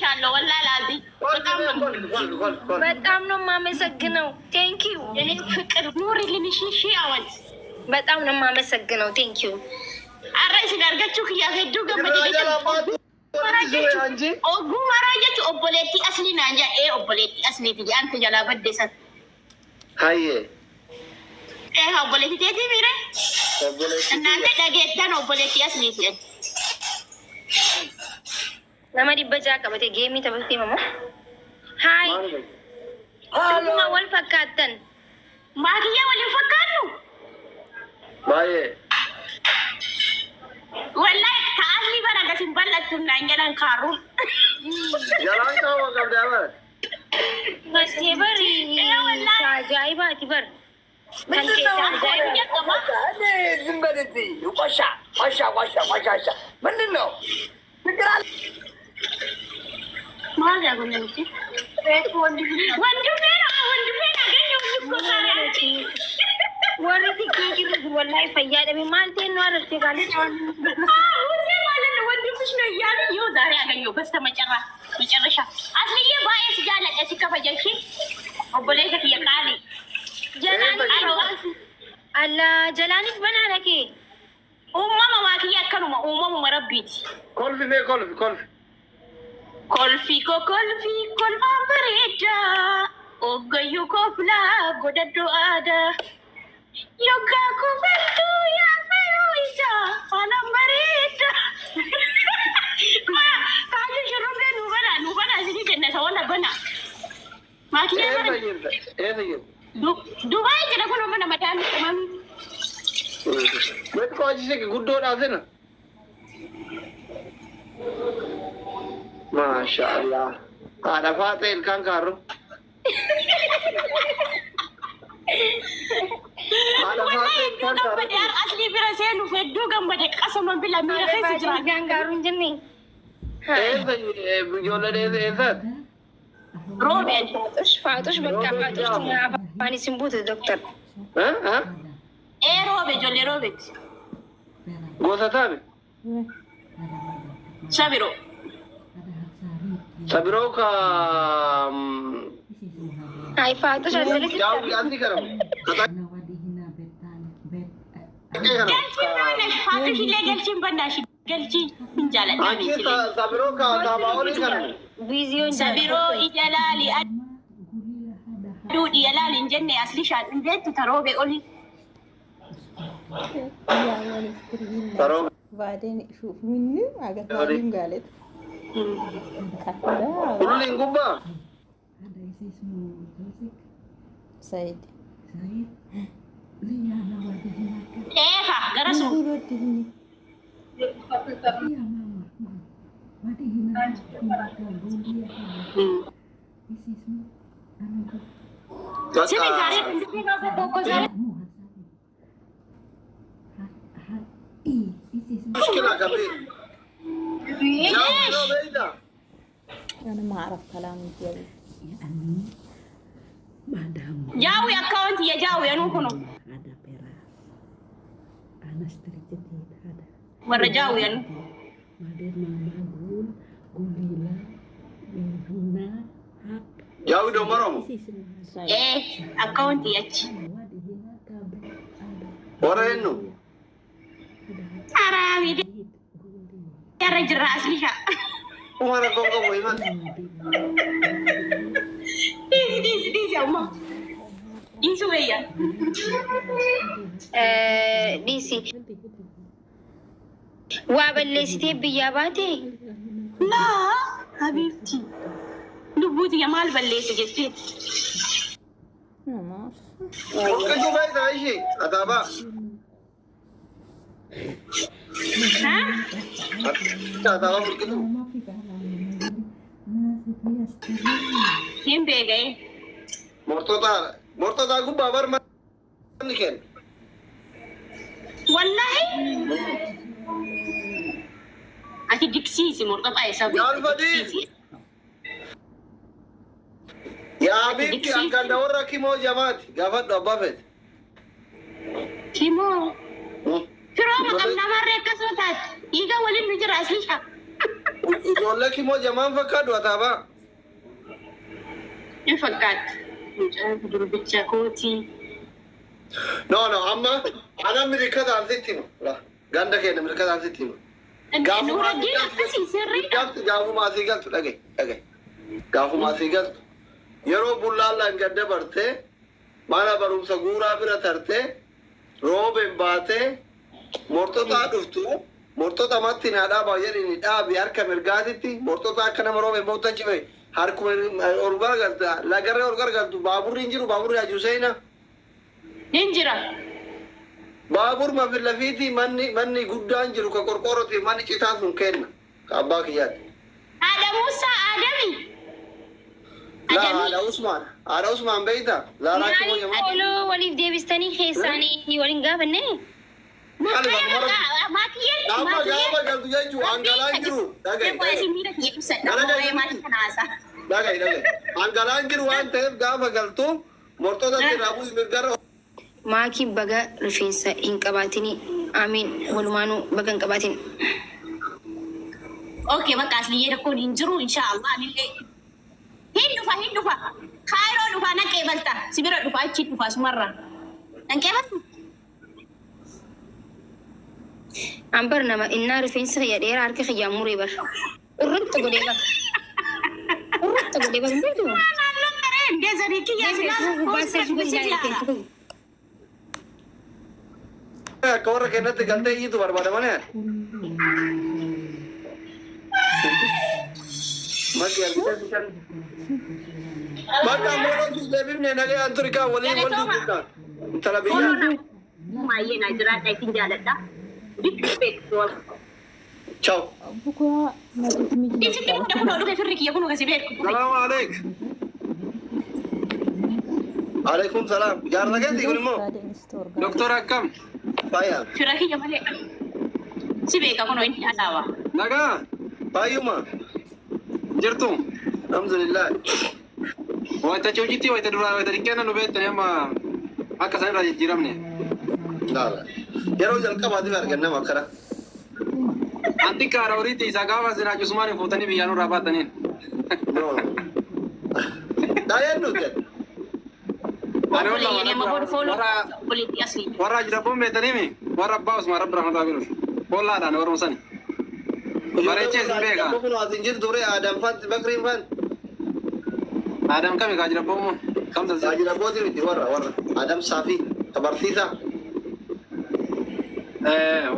አግኝቼሻለሁ። ወላሂ ላዚ በጣም ነው በጣም ነው የማመሰግነው። Thank you። የኔ ፍቅር ኑሪልኝ። እሺ እሺ አወል በጣም ነው የማመሰግነው። Thank you። Arra isin argachuu kiyyaaf hedduu gammadee jechuudha. Oguu maraa jechuun obboleettii aslii naan jedha. Ee, obboleettii asliiti jedha. Ante jalaa badde san. Hayyee. Ee, obboleettii teetii miire. እናንተ dhageettan, obboleettii asliiti jedha. Nama 600 qabate game taphatee mamoo. Haay, dhuguma wal fakkaattan. Maakiyyaa waliin fakkaannu. Baay'ee. Wallahi ka aslii bara gasin bal'attu naan jedhan kaaruun. Jalaan qaama qabdaa bara. Baskee bari ajaa'ibaati bar. Kan keessa ajaa'iba. ዝም በል እዚህ ቆሻ ቆሻ ቆሻ ቆሻሻ ምንድን ነው ችግር አለ? Maal yaa namichi? Wandumee wandumee nageenya እኮ ዛሬ። Warri xiqqee jiru wallahi fayyaa maal ta'e nu arabsee kaalis. ሁሌ ማለት ነው ወንድምሽ ነው እያሉ ይኸው ዛሬ አገኘው። በስተመጨረሻ መጨረሻ አስልዬ baay'ee si jaalladha, si kabaja ishee obboleessa kiyya qaali. Jalaan allaa jalaanis banaana kee. Uumama maakiyya akkanuma uumamuma rabbiiti. Kolfi mee, kolfi, kolfi. Kolfi ko kolfi kolfaan bareedaa, oggayyuu koflaa godhadhu aadaa, yoggaa kofaltuu yaafayuu ijaa haalaan bareedaa. Kaayyo shurrubbee nuu banaa, nuu banaa isinii jenna, isa wala banaa. Maakiyyaa Eessa bara jirta? Eessa jirta? Dubaay jira kun mana mataa miti. Meeqa achi siqi guddoodhaa sina. Maasha Allah. Haadha faaxee ilkaan kaarru. Haadha faaxee Wallahi hedduu ilkaan gammade. kaarru. Har aslii bira seenuuf hedduu gammade, qasama bila miira keessa jira. Ilkaan gaaruu hin jenne. Eessa ijoolleen, eessa eessaati? Roobeen. Faaxush faaxush bakka faaxush afaan isin buute doktor. Ee, roobe, ijoollee roobeeti. Gosa taame? Sabiroo. Sabiroo ka Ay, faaxush asirratti. Jaawwi asii kanamu. Galchiin baanash faaxush illee galchiin banaash galchii hin jaaladha. Achi sabiroo ka taabaa olii kanamu. Viiziyoon. Sabiroo ija laali, aduu dhiya laali hin jenne asli shaan hin beektu ta roobee olii. Saroo. بعدين شوف مني عقد بعدين قالت كذا. Kulliin gubbaa. سيد. Eefa gara sun. يقولوا وديني. Simi zaaree tokko zaaree. مشكلة كبيرة. ليش؟ انا ما اعرف كلام ديالي. Jaawi account ya jaawi anuu kunu. Warra jaawi anu. Jaawi domoromo. Ee, account yachi. Warra eenyu? Araami irra jirra asli shaa. Umara gongomo himan. Dhiisi, dhiisi, dhiisi amma. Dhiisu wayya. Dhiisi. Waa balleessitee biyyaa baate. Laa habiibti. Lubbuuti maal balleesse jettee. انا ما اعرف. Burqituu beektaa ishee ataabaa. Ha? Ataabaa burqituu. Hin beeka'e. Mortoota mortoota gubbaa bar manni kenna. Wallahi. Ati diksiisi mortoota isa. Jaalfadii. Yaa habiibti, akkanda warra kimoo jamaati gaafadhu abbaa feete. Kimoo. Firooma qabna marree akkasuma taate. Dhiiga waliin nu jira asli shaa. Ijoollee kimoo jamaan fakkaatu ataabaa. Hin fakkaatti. Mucaan durbicha kootii. No, no, amma ana mirkataan sitti hima. Ganda keenya mirkataan sitti hima. Nuuraddiin akkasii sirriidha. Gaafti gaafuma asii galtu dhagaye dhagaye. Gaafuma asii galtu yeroo bullaallaan gad dabartee mana barumsa guuraa bira tartee roobeen baatee mortotaa dhuftu mortota matti naa dhaabaa jedhini dhaabi harka mirgaatitti mortota akka nama roobeen bootan cime harkuma ol gargalta lagarree ol gargaltu baaburri hin jiru baaburri hajuu seena. Hin jira. Baabur mafi manni manni guddaan jiru ka qorqoorrootiif manni citaa sun kenna ka abbaa kiyyaati. Haadha Muusaa Adami. Laa haadha Usmaan haadha Usmaan beeyta laalaa kimoo Maaliif jamaa. follow waliif deebistanii keessaanii waliin gaafanne? Maatiyyeen Gaafa gaafa galtu jechuun hangalaan jiru dhagaye dhagaye dhagaye hangalaan jiru waan ta'eef gaafa galtu mortoota irraa bu'u mirgarra. Maakii baga rifeensa hin qabaatini. Amiin walumaanuu baga hin qabaatin. Okay, bakka asliyyee rakkoon hin jiru inshaallah anillee. Hin dhufa hin dhufa. Kaayiroo dhufa nan qeebalta. Sibira dhufa achi dhufa sumarra. Nan qeebaltu. An bar nama innaa rifeensa kiyya dheeraa harka kiyyaan muree bar. Urrutta godhee bar. Urrutta godhee bar hin beektu. Naannoon garee deezanii kiyya Feesbuuk gubbaa search godhi ilaali feesbuuk. Akka warra kennatti galtee iyyitu barbaada malee. Bakki argitee bishaan. Bakka mooloo deebifne nagee an turikaa waliin wal dubbifna. Intala biyyaa. Maayyee naa jiraadha isin jaaladha. Big respect. Ciao. بكرة ما تفهمي. Isitti hunda kunoo dhufe firri kiyya kunoo kasi beeku. Salaamu alaikum. Alaikum salaam. Jaarsa keetii kun immoo. Doktor akkam? Fayyaa. Fira kiyya malee. Si beeka kunoo inni alaabaa. Nagaa? Fayyuma. Jirtu? Alhamdulillah. Wayita cuucitti wayita duraa wayita dhiqqeena nu beektani amma akka isaan irraa jijjiiramne. Laala. Yeroo jalqabaatiif argannama akkana. Anti kaara horiitti isaa gaafa sinaa cusmaan hin fuutanii biyyaa nurraa baataniin. No. Daa'een nuti. Ani Obboleeyyan amma booda fooloo warra obboleettii asli. warra ajirabboon beektaniimi warra abbaa Usmaan rabbi rahmataa godhu. Hollaadhaan warra sani. Bareechee isin beeka. Kun as hin jirtu ture Adam fanti Bakriin fanti. Adam kami kaa ajirabboon moo? Kam taasisa? Ajirabbootii miti warra warra Adam Saafi ka barsiisaa.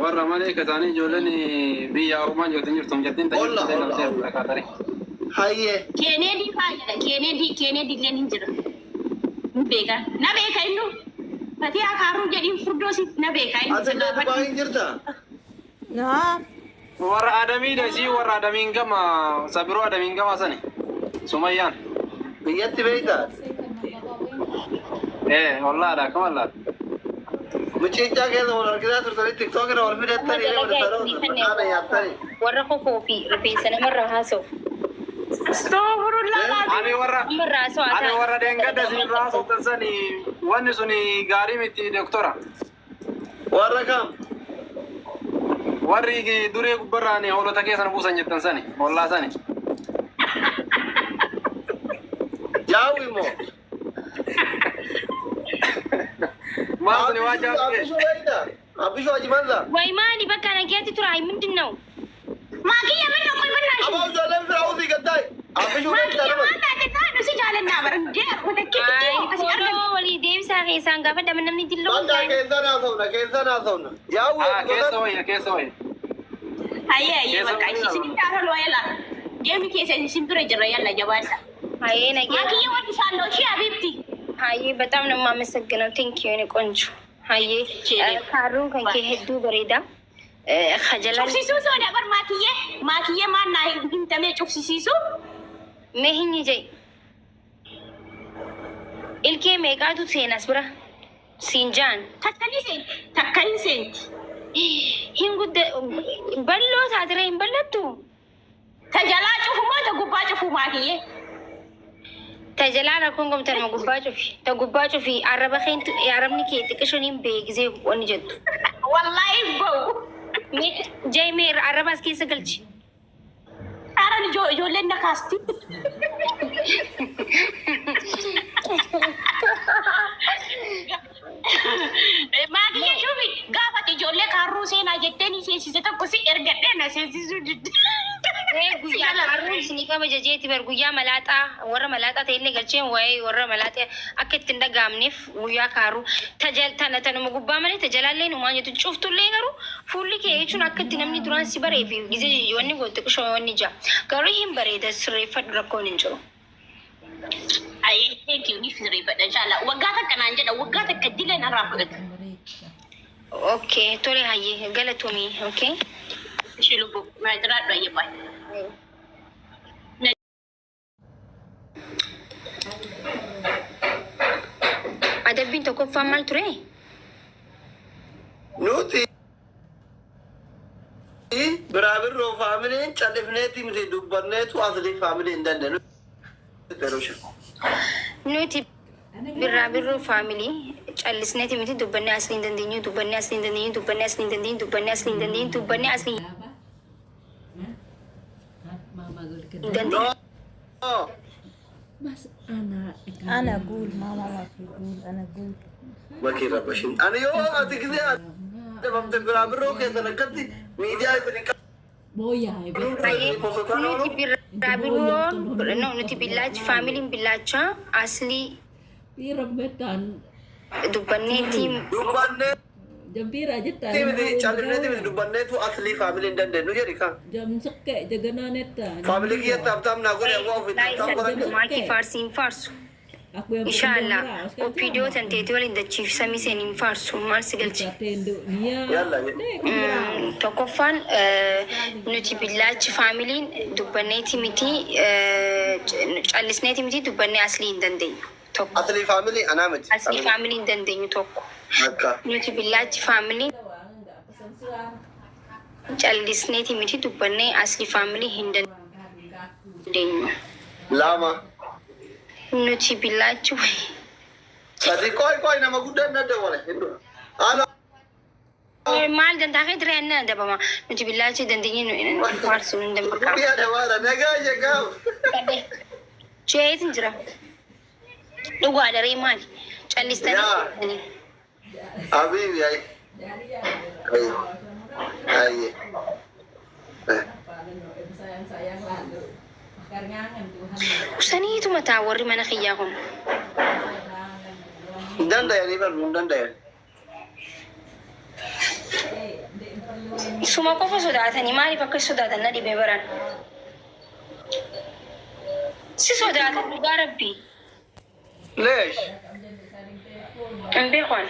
Warra malee akka isaanii ijoolleen biyya Oromoo jirtu jirtu jettiin Olla, olla, olla. Hayyee. Keeneedii faa jedha. Keeneedii Keeneedii illee hin jira. Hin beeka. Na beeka innu. Fatii akaaruu jedhiin furdoo si na beeka inni. Ati illee Dubaay hin jirta? نعم. Warra Adamii dasii warra Adamiin gama sabiroo Adamiin gama sani. Sumayyaan. Biyyatti beektaa? Hollaadha akkam allaadha. Muciichaa keessa wal argitaa turtanii tiktook irra wal fidattanii wal saroota nyaattanii. Warra kofoo fi rifeensa namarraa haasa'u. Astaghfirullah. Ani warra Namarraa haasa'u haa ani ta'an. warra deengadda isinirraa haasoftan sani wanni suni gaarii miti doktora. Warra kam? Warri duree gubbarraan hoolota keessan buusan jettan sani hollaa sani. Jaawi immoo. Maal suni waa jaawee? Abbishuu beektaa? Abbishuu Haji Manza. ወይ ማሊ በቃ ነገያት ቱራ ምንድን ነው? Maakiyya min qoy min Abaa ijoolleen fira usii gaddaay. Abbishuu beektaa Maakiyya nama. maal taate saa nu si jaalannaa bara ndee Ay follow walii deebisaa keessaan gaafa dama namni dilloo Bakka keessa naasofna keessa naasofna. Jaawwi. Ah, keessa wayya keessa wayya. Hayyee hayyee bakka isin taaroloo yala. Deemi keessa isin bira jira yalla jabaadha. Hayyee ነገ Maakiyya wanti shaalloo ishee abiibti. ሀዬ በጣም ነው የማመሰግነው። Thank you የኔ ቆንጆ። ሀዬ kaaruun kan kee hedduu bareeda. Kajalaan Cufsisuu soda bar maakiyyee maakiyyee maal naa hintamee cufsisiisu. mee hin jee ilkee meeqaatu seenas bira siin jaan Takka ni seenti takka hin seenti. hin gudda bal'oo taatire hin bal'attu. Ta jalaa cufu moo ta gubbaa cufu maakiyyee? Ta jalaa rakkoon gomtan gubbaa cufi ta gubbaa cufi arraba keentu arrabni kee xiqqishoon hin beeksisee wanni jettu. Wallaahi ba'u. Mee jee mee arraba as keessa galchi. Aaran ijoolleen na kaasti. Maakiyya shuufi gaafate ijoollee kaarruu seenaa jettee ni seensise tokko si ergadhee na seensisuu didde. Guyyaa kaarruu isinii kabaja jeeti bar guyyaa malaaxaa warra malaaxaa ta'ellee galcheen waa'ee warra malaaxaa akka ittiin dhaga'amneef guyyaa kaarruu tana tanuma gubbaa malee tajalaallee numaan jettu cuftullee garuu fuulli kee jechuun akka itti namni duraan si baree fi gizee wanni goote qishoo wanni jaa garuu hin bareeda sirreeffadhu rakkoon hin jiru. Ayyee thank you ni sirreeffadha inshallah. Waggaa takka naan jedha waggaa takka dila narraa fudhatu. Okay tole hayyee galatomii okay. Ishee lubbuu naa jiraadhu ayyee baay'ee. Adabbiin tokkoffaan maal ture? Nuti biraabirroo faamiliin callifneeti miti dubbanneetu aslii faamilii hin dandeenyu. Nuti biraabirroo faamilii callisneeti miti dubbannee aslii hin dandeenyu dubbannee aslii hin dandeenyu dubbannee aslii hin dandeenyu dubbannee aslii hin dandeenyu dubbannee aslii hin dandeenyu. No. أنا أقول ماما ما في قول أنا أقول Bakki rabbashin. Ani yoo ati gisee adabamte biraabirroo keessan akkatti miidiyaa isin hin Nuti biraabirroon no nuti billaachi faamiliin billaachaa aslii dubbanneeti Dubbanneeti miti callifneeti miti dubbanneetu aslii faamilii hin dandeenyu jedhi kan. Faamilii kiyyatti abtaam naa godhe awwaa ofiitti abtaam godhadhu. maakii faarsii hin faarsu. Inshallah OPDO tan teeti waliin dachiifsamii seen hin faarsu maal si galche. Yalla. Tokkoffaan nuti billaachi faamiliin dubbanneeti miti callisneeti miti dubbannee aslii hin dandeenyu tokko. Aslii faamilii anaa miti. Aslii faamilii hin dandeenyu tokko. Akka. Nuti billaachi faamiliin callisneeti miti dubbannee aslii faamilii hin dandeenyu. Lama. Nuti billaachi Sadi qoy qoy nama guddaan na dawwale. Hin dura. Haala. Maal dantaa kee diree annaa adabama. Nuti billaachi dandeenye nu faarsu nu danda'u. Guyyaa dabaara nagaa jegaaf. Jeetin jira. Dhugaa daree maali? Callistanii. Habibi ay. Ay. Ay. Usaniitu mataa warri mana kiyyaa kun. Hin danda'anii barnu hin danda'an. Suma qofa sodaatanii maaliif akka sodaatan na dhibee baran? Si sodaatan dhugaa rabbii. Leesh. Hin beekan.